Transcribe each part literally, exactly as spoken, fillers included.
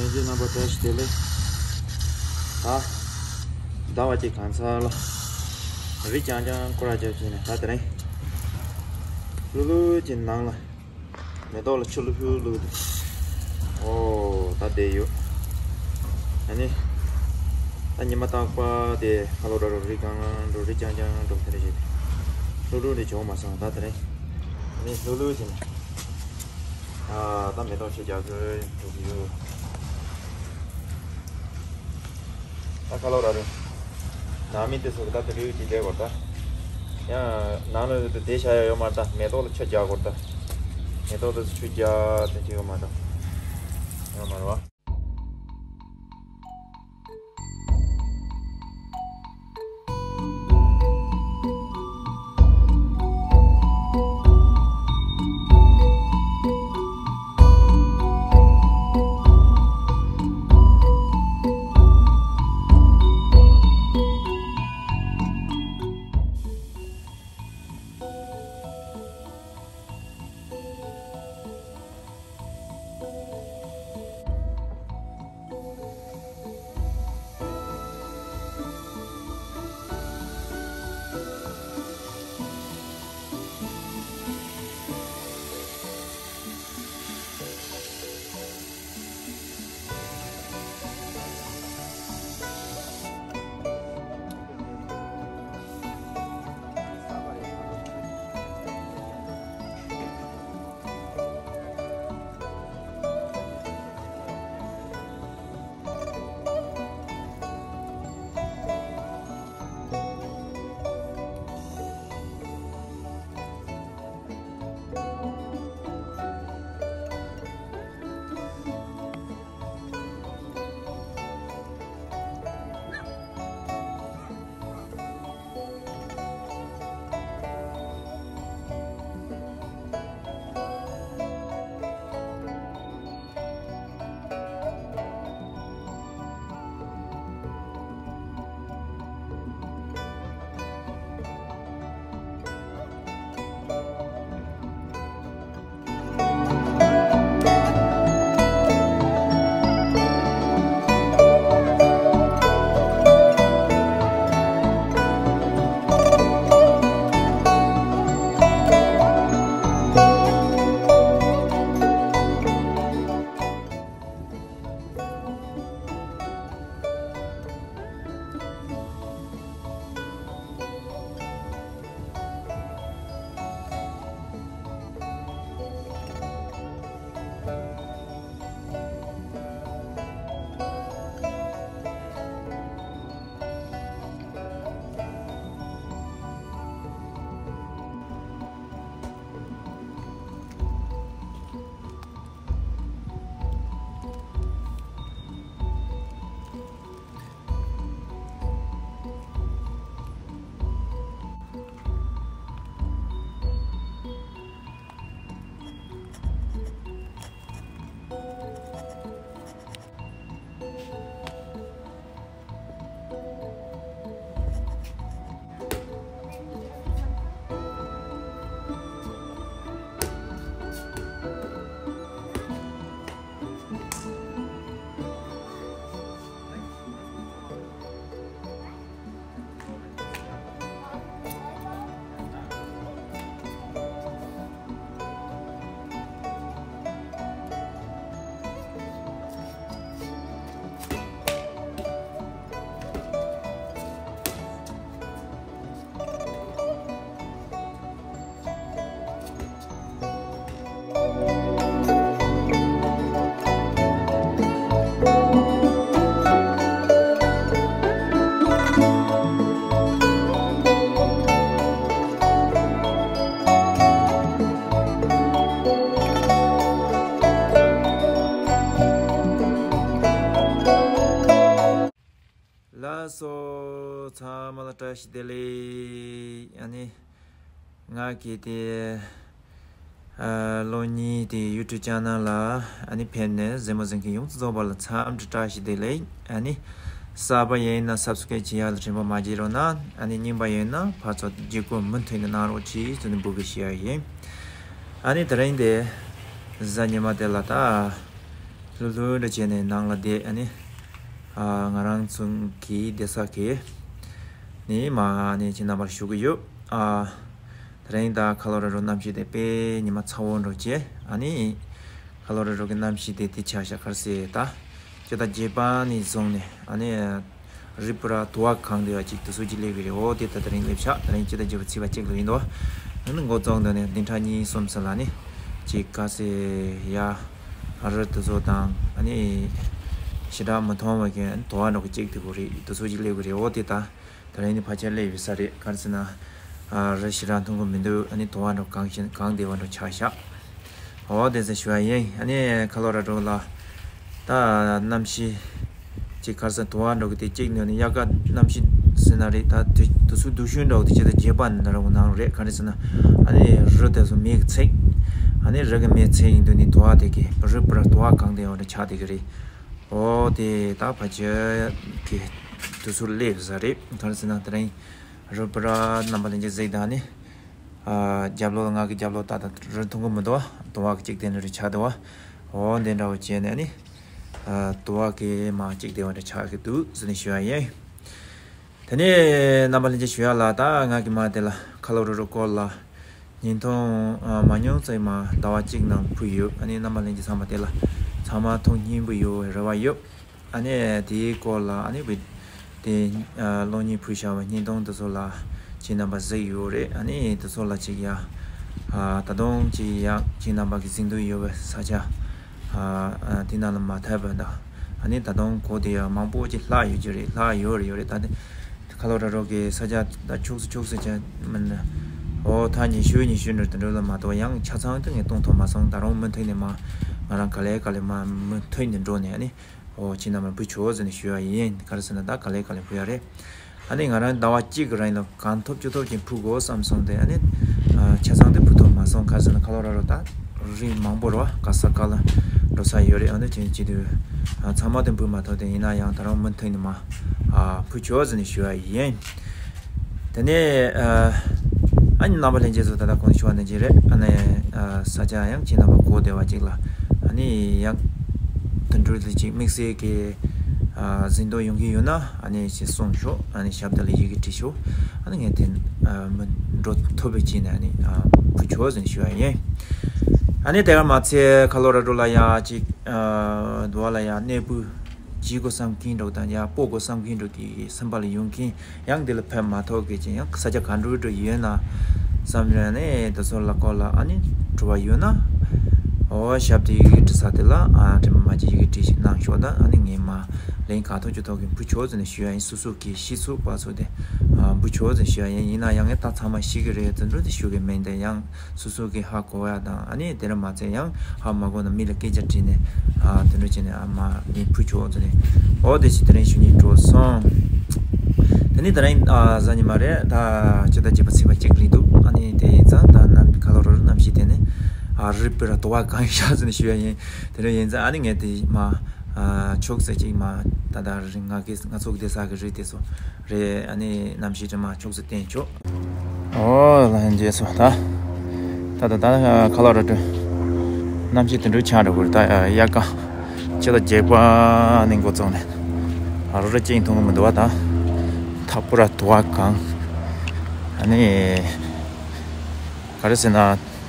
རྗེ་རྣམ་པ་བཀྲ་ཤིས་བདེ་ལེགས། ད་ཟླ་བ་གཅིག་གང་ཚར་ལ་རི་རྐྱང་རྐྱང་སྐོར་ར་རྒྱབ་ཀྱིན་ནས། ད་དེ་རིང་ལྷུག་ལྷུག་གི་ནང་ལ་མེ་ཏོག་ལ་ཆུ་ལྷུག་ལྷུག་བླུགས་ཏེ། ཨོ་ད་བསྡད་ཡོད། ཨ་ནི་ད་ཉི་མ་རྟག་པར་དེ་ཁ་ལོ་ར་རུ་རི་སྒང་ལ་འགྲོ། རི་རྐྱང་རྐྱང་འགྲོ། དེ་འདྲ་བྱས་ཏེ་ལྷུག་ལྷུག་དེ་བྱུང་མ་སོང་། ད་དེ་རིང་ཨ་ནི་ལྷུག་ལྷུག་བྱས་ནས། ཨ་ད་མེ་ཏོག་ཆུ་རྒྱག་དགོས་འགྲོ་གི་ཡོད། ད་ཁ་ལོ་ར་རུ་ནང་མི་དེ་ཚོ་གི་ད་དེ་རིགས་ཀྱི་བསྡད་དགོས། ད་ཡང་ནང་ལ་དེ་བསྡད་བྱ་ཡ་ཡོད་མ་རེད། ད་མེ་ཏོག་ལ་ཆུ་རྒྱག་དགོས། ད་མེ་ཏོག་དེ་ཚོ་ཆུ་རྒྱག་དེ་ཅི་ཡོད་མ་རེད། ཡོད་མ་རེད་བ། ལགས་སོ། ཚང་མ་ལ་བཀྲ་ཤིས་བདེ་ལེགས། ཨ་ནི་ང་གི་དེ་ཨ་ལོ་གཉིས་དེ་ཡུ་ཊུབ་ཅེ་ནལ་ལ་ཨ་ནི་ཕེབས་ནས་གཟིགས་མོ་གཟིགས་མཁན་ཡོངས་སུ་རྫོགས་པ་ལ་འཚམས་འདྲི་བཀྲ་ཤིས་བདེ་ལེགས། ཨ་ནི་གསར་པ་ཡིན་ན་སབ་སི་ཀེ་རེབ་བྱེད་ཡག་ལ་དྲན་པ་མ་བརྗེད་རོགས་གནང་། ཨ་ནི་རྙིང་པ་ཡིན་ན་ཕར་ཚུར་བརྒྱུད་སྐུར་མུ་མཐུད་ནས་གནང་རོགས་གྱིས་ཟེར་ནས་འབོད་སྐུལ་ཞུ་ཡག་ཡིན། ཨ་ནི་དེ་རིང་དེ་གཟའ་ཉི་མ་དེ་ལ་ད། ལྷོད་ལྷོད་འདྲ་བྱས་ནས་ནང་ལ་བསྡད། ཨ་ནི། ཨ། ང་རང་ཚོ་གི་བསྡད་ས་གི་ནི་མ་ནི་ཁྱེད་རྣམ་པར་ཞུ་གི་ཡོད། ཨ། དེ་རིང་ད་ཁ་ལོ་ར་རོ་གནམ་གཤིས་དེ་དཔེ་ཉི་མ་ཚ་བོ་འདྲ་བྱས། ཨ་ནི། ཁ་ལོ་ར་རོ་གི་གནམ་གཤིས་དེ་དེ་ཆ་ཤ་ཁར་སེ་ད། སྤྱི་ཟླ་བརྒྱད་པ་ནས་བཟུང་ནས་ཨ་ནི། རི་པུ་ར་དུ་བ་གང་དེ་བ་ཅིག་དུ་སུ་ཅི་སླེབས་ཀྱི་རེད། འོ་དེ་ད་དེ་རིང་སླེབས་ཤག་དེ་རིང་སྤྱི་ཟླ་བརྒྱད་པ་ཚེས་པ་གཅིག་ལ་ཡིན་དོ། ཨ་ནི་འགོ་བཙུགས་འདི་ནས་བདུན་ཕྲག་གཉིས་གསུམ་ཙམ་ལ་ནི། ཅིག་ག་སེ་ཡ། རི་དུ་སུ་དང་ཨ་ནི། ཞེ་དྲག་མི་མཐོང་བ་གི་དུ་བ་འདྲ་གི་ཅིག་དེ་གོ་རེད། དུ་སུ་ཅི་སླེབས་ཀྱི་རེད། འོ་དེ་ད། དེ་རིང་ནི་ཕལ་ཆེར་སླེབས་ཡོད་ས་རེད། ག་རེ་ཟེར་ན། ཨ། རི་ཞེ་དྲག་མཐོང་གི་མི་འདུག་ཨ་ནི་དུ་བ་འདྲ་གང་ཞིག་གང་བདེ་བ་འདྲ་ཆགས་ཤག་འོ་དེ་ཚོ་ཞུ་བ་ཡིན། ཨ་ནི་ཁ་ལོ་ར་འགྲོ་ལ། ད་གནམ་གཤིས་ཅིག་ག་རེ་ཟེར་དུ་བ་འདྲ་གི་དེ་གཅིག་ནས་ནི་དབྱར་ཁ་གནམ་གཤིས་ཟེར་ན་རེད། ད་དུ་དུ་སུ་དུ་ཤུན་འདྲ་གི་དེ་ཅི་ད་བརྒྱད་པ་ནང་ར་གི་ནང་རེད། ག་རེ་ཟེར་ན། ཨ་ནི་རི་དེ་ཚོ་མེ་གི་ཚིག་ཨ་ནི་རི་གི་མེ་ཚིག་ཡིན་དུས་ནི་དུ་བ་དེ་གི་རི་པུ་ར་དུ་བ་གང་བདེ་བ་འདྲ་ཆགས་བསྡད་ཀྱི་རེད། འོ་དེ་ད་ཕལ་ཆེར་གི་དུ་སུ་སླེབས་ས་རེད། ག་རེ་ཟེར་ན་དེ་རིང་རི་པུ་ར་རྣམ་པ་ལྷན་རྒྱས་གཟིགས་དང་ནི། ཨ། རྒྱབ་ལོགས་ལ་ང་གི་རྒྱབ་ལོགས་ད་ལྟ་རི་མཐོང་གི་མི་འདུག་བ། དུ་བ་གི་གཅིག་དེ་ནི་རི་ཆགས་འདུག་བ། འོ་དེ་འདྲ་བོ་བྱས་ནས་ནི། ཨ། དུ་བ་གི་མ་གཅིག་དེ་བ་འདྲ་ཆགས་ཀྱི་འདུག་ཟེར་ནས་ཞུ་བ་ཡིན། དེ་ནས་རྣམ་པ་ལྷན་རྒྱས་ཞུ་ཡ་ལ་ད་ང་གི་མ་དེ་ལ་ཁ་ལོ་རོ་རོ་སྐོར་ལ། ཉིན་ཐུང་། ཨ། མ་ཉུང་ཙམ་མ་ཟླ་བ་གཅིག་ནང་ཕུལ་ཡོད། ཨ་ནི་རྣམ་པ་ལྷན་རྒྱས་ཚང་མ་དེ་ལ་ཚང་མ་ཐུགས་སྙིང་པོ་ཡོད་རེ་བ་ཡོད། ཨ་ནི་དེའི་སྐོར་ལ་ཨ་ནི་བི་དེ། ཨ། གློག་བརྙན་ཕུལ་བཞག་པ་བརྙན་ཐུང་དེ་ཚོ་ལ་ཁྱེད་རྣམ་པ་གཟིགས་ཡོད་རེད། ཨ་ནི་དེ་ཚོ་ལ་ཅིག་ཡ། ཨ། ད་དུང་ཅིག་ཡ་ཁྱེད་རྣམ་པ་གི་གཟིགས་འདོད་ཡོད་པའི་ས་ཆ། ཨ། ཨ། དེ་ནང་ལ་མ་ཐར་པ་དང་། ཨ་ནི་ད་དུང་གོ་དེ་ཡ་མང་པོ་ཅིག་ལྷག་ཡོད་ཀྱི་རེད། ལྷག་ཡོད་རེད་ཡོད་རེད། ད་དེ། ཁ་ལོ་ར་རོ་གི་ས་ཆ་ད་ཕྱུགས་སུ་ཕྱུགས་སུ་ཆ་མིན། འོ་ད་ཉི་ཤུ་ཉི་ཤུ་འདྲ་དུ་འགྲོ་ལ་མ་གཏོགས་ཡང་ཆ་ཚང་དུ་ངས་གཏོང་ཐུབ་མ་སོང་། ད་རུང་མུ་མཐུད་ནས་མ་ང་རང་ག་ལེ་ག་ལེ་མ་མུ་མཐུད་ནས་འགྲོ་ནས་ཨ་ནི། འོ་ཁྱེད་རྣམ་པར་འབུལ་ཆོག་ཟེར་ནས་ཞུ་ཡ་ཡིན། ག་རེ་ཟེར་ན་ད་ག་ལེ་ག་ལེ་འབུལ་ཡ་རེད། ཨ་ནི་ང་རང་ཟླ་བ་གཅིག་གི་རིང་ལ་གང་ཐུབ་ཅི་ཐུབ་ཀྱིས་ཕུལ་དགོས་བསམ་སོང་སྟེ་ཨ་ནི། ཨ། ཆ་ཚང་དུ་ཕུལ་ཐུབ་མ་སོང་། ག་རེ་ཟེར་ན་ཁ་ལོ་ར་རོ་ད། རིགས་མང་པོ་རོ་ག་ས་ག་ལ་འགྲོ་ས་ཡོད་རེད། ཨ་ནི་ཅི་ཅི་དུས། ཨ། ཚང་མ་དེ་འབུལ་མ་ཐུབ་དེ་ཡིན་ན་ཡང་ད་རུང་མུ་མཐུད་ནས་མ། ཨ། ཕུལ་ཆོག་ཟེར་ནས་ཞུ་བ་ཡིན། དེ་ནས། ཨ། ཨ་ནི་རྣམ་པ་ལྷན་རྒྱས་ཚོ་ད་ལྟ་གོང་ཞུ་བ་ནང་བཞིན་རེད། ཨ་ནི། ཨ། ས་ཆ་ཡང་ཁྱེད་རྣམ་པ་གོ་བདེ་བ་ཅིག་ལ། ཨ་ནི་ཡང་དུད་འགྲོ་དེ་ཅིག་དམིགས་བསལ་གྱི། ཨ། གཟིགས་འདོད་ཡོང་གི་ཡོད་ན་ཨ་ནི་ཞེས་གསུངས་ཤོག་ཨ་ནི་ཞབས་དེ་ལ་ཡི་གེ་བྲིས་ཤོག་ཨ་ནི་ངས་དེ། ཨ། མི་འགྲོ་ཐུབ་པའི་ཆེད་ནས་ཨ་ནི། ཨ། ཕུལ་ཆོག་ཟེར་ནས་ཞུ་བ་ཡིན། ཨ་ནི་དེ་ག་མ་ཚད་ཁ་ལོ་ར་འགྲོ་ལ་ཡ་ཅིག་ཨ། འདུ་བ་ལ་ཡ་གནས་སྤོས་བྱེད་དགོས་བསམ་མཁན་འགྲོ་དང་ཡ་སྤོ་དགོས་བསམ་མཁན་འགྲོ་གི་སེམས་པ་ལ་ཡོང་མཁན། ཡང་འདི་ལ་ཕེབས་མ་ཐུབ་མཁན་ཅིག་ཡང་ས་ཆ་ག་འགྲོ་འགྲོ་ཡོད་ན། བསམ་རེ་ནས་དེ་ཚོ་ལ་སྐོར་ལ་ཨ་ནི་དྲི་བ་ཡོད་ན། འོ་ཞབས་དེ་ཡི་གེ་འབྲི་ས་དེ་ལ་ཨ་དྲི་མ་མ་བྱེད་ཡི་གེ་བྲིས་ཤིག་གནང་ཤོག་ད་ཨ་ནི་ངས་མ་ལན་ག་ཐོག་ཅི་ཐོག་གི་འབུལ་ཆོག་ཟེར་ནས་ཞུ་ཡ་ཡིན། སོ་སོ་གི་གཞི་ཚུགས་པ་ཚོ་དེ་ཨ་འབུལ་ཆོག་ཟེར་ཞུ་ཡ་ཡིན། ཡིན་ན་ཡང་ངས་ད་ཚང་མ་ཤེས་ཀྱི་རེད་ཟེར་འགྲོ་དེ་ཞུ་གི་མིན། དེ་ཡང་སོ་སོ་གི་ཧ་གོ་ཡ་དང་ཨ་ནི་དེ་ར་མ་ཚད་ཡང་ཧ་མ་གོ་ན་མི་ལ་སྐད་ཆ་དྲིས་ནས་ཨ་དེ་འདྲ་བྱས་ནས་ཨ་མ་ལན་འབུལ་ཆོག་ཟེར་ནས་འོ་དེ་ཞིག་དེ་རིང་ཞུ་སྙིང་བྲོ་སོང་། དེ་ནི་དེ་རིང་ཨ་གཟའ་ཉི་མ་རེད། ད་ཕྱི་ཟླ་བརྒྱད་པ་ཚེས་པ་གཅིག་རེད་འདུག་ཨ་ནི་དེ་ཡིན་ཙང་ད་ནམ་ཁ་ལོ་རོ་གནམ་གཤིས་དེ་ནི་ཨ་རི་པི་ར་དོ་བ་གང་ཤག་ཟེར་ནས་ཞུ་ཡ་ཡིན། དེ་འདྲ་ཡིན་ཙང་ཨ་ནི་ངས་དེ་མ་ཨ་ཕྱུགས་ཟེར་གཅིག་མ་ད་ད་རི་ང་གི་ང་ཚོ་གི་བསྡད་ས་གི་རི་དེ་ཚོ་རེད། ཨ་ནི་གནམ་གཤིས་དེ་མ་ཕྱུགས་ཟེར་བསྟན་ཆོག་ཨོ་ལྷན་རྒྱས་ཚོ་ད། ད་ད་ད་ཁ་ལག་ར་སྤྲོད། གནམ་གཤིས་དུད་འགྲོའི་ཆ་འདྲ་བོ་རེད། ད་དབྱར་ཁ་ཕྱི་ཟླ་བརྒྱད་པ་ནས་འགོ་བཙུགས་ནས་རོ་ར་ཅིག་མཐོང་གི་མི་འདུག་བ། ད་ཐག་པུ་ར་དུ་བ་གང་། ཨ་ནི་ག་རེ་ཟེར་ན་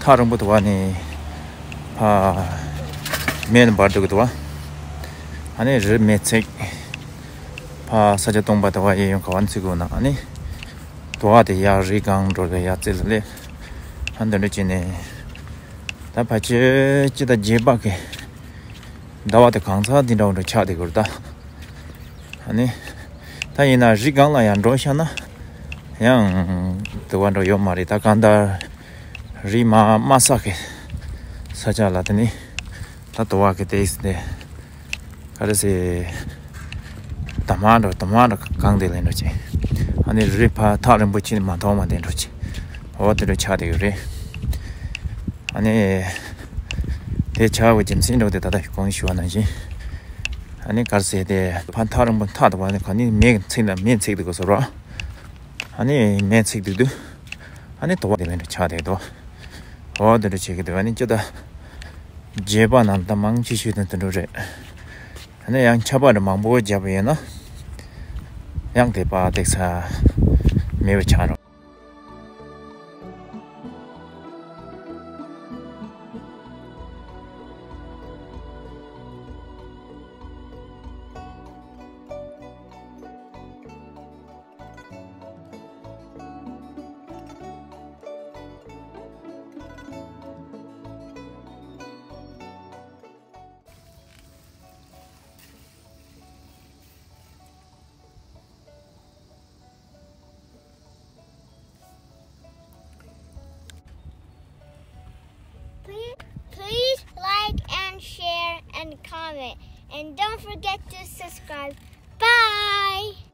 ཐག་རིང་པོ་དུ་བ་ནི་ཕ་མེ་ནས་འབར་འགྲོ་གི་འདུག་བ། ཨ་ནི་རི་མེ་ཚིག་ཕ་ས་ཆ་སྟོང་པ་དུ་བ་ཡེ་ཡོང་ག་བ་ཚིག་གོ་ན་ཨ་ནི། དུ་བ་དེ་ཡར་རི་སྒང་འགྲོ་རེ་ཡར་རྩེ་ལ་སླེབས། ཨ་འདི་འདྲ་བྱས་ནས། ད་ཕལ་ཆེར་སྤྱི་ཟླ་བརྒྱད་པ་གི་ཟླ་བ་དེ་གང་ཚང་འདི་འདྲ་བོ་འདྲ་ཆགས་བསྡད་ཀྱི་རེད་ད། ཨ་ནི། ད་ཡིན་ན་རི་སྒང་ལ་ཡར་འགྲོ་ཤག་ན། ཡང་དུ་བ་འདྲ་ཡོད་མ་རེད། ད་གང་ལྟར་རི་མ་དམའ་ས་གི་ས་ཆ་ལ་དེ་ནི། ད་དུ་བ་གི་དེ་དེ། ག་རེ་ཟེར། དམའ་འགྲོ་དམའ་འགྲོ་གང་དེ་ལེན་འགྲོ་ཅིག་ཨ་ནི་རི་ཕ་ཐག་རིང་པོ་ཕྱིན་མ་མཐོང་བ་དེ་འགྲོ་ཅིག་འོ་དེ་འདྲ་ཆགས་བསྡད་ཡོད་རེད། ཨ་ནི། དེ་ཆགས་པའི་རྒྱུ་མཚན་འགྲོ་དེ་ད་ལྟ་གོང་ཞུ་བ་ནང་བཞིན། ཨ་ནི་ག་རེ་ཟེར་དེ་ཕ་ཐག་རིང་པོ་ཐག་དུ་བ་ནི་ག་ནི་མེ་ཚིག་ན་མེ་ཚིག་དུ་གོ་སོ་ར། ཨ་ནི་མེ་ཚིག་དུ་དུ། ཨ་ནི་དུ་བ་དེ་ལེན་འགྲོ་ཆགས་བསྡད་དོ། འོ་དེ་འདྲ་བྱེད་ཀྱི་འདུག་ཨ་ནི་ཅི་ད། རྗེས་པ་ནང་ད་མང་ཆེ་ཤོས་དེ་འདྲ་རེད། ཨ་ནི་ཡང་ཆར་པ་འདྲ་མང་པོ་བརྒྱབ་པ་ཡིན་ན། ཡང་དེ་པ་དེ་ས་མེད་པ་ཆགས་རོགས། Please, please like and share and comment. And don't forget to subscribe. Bye!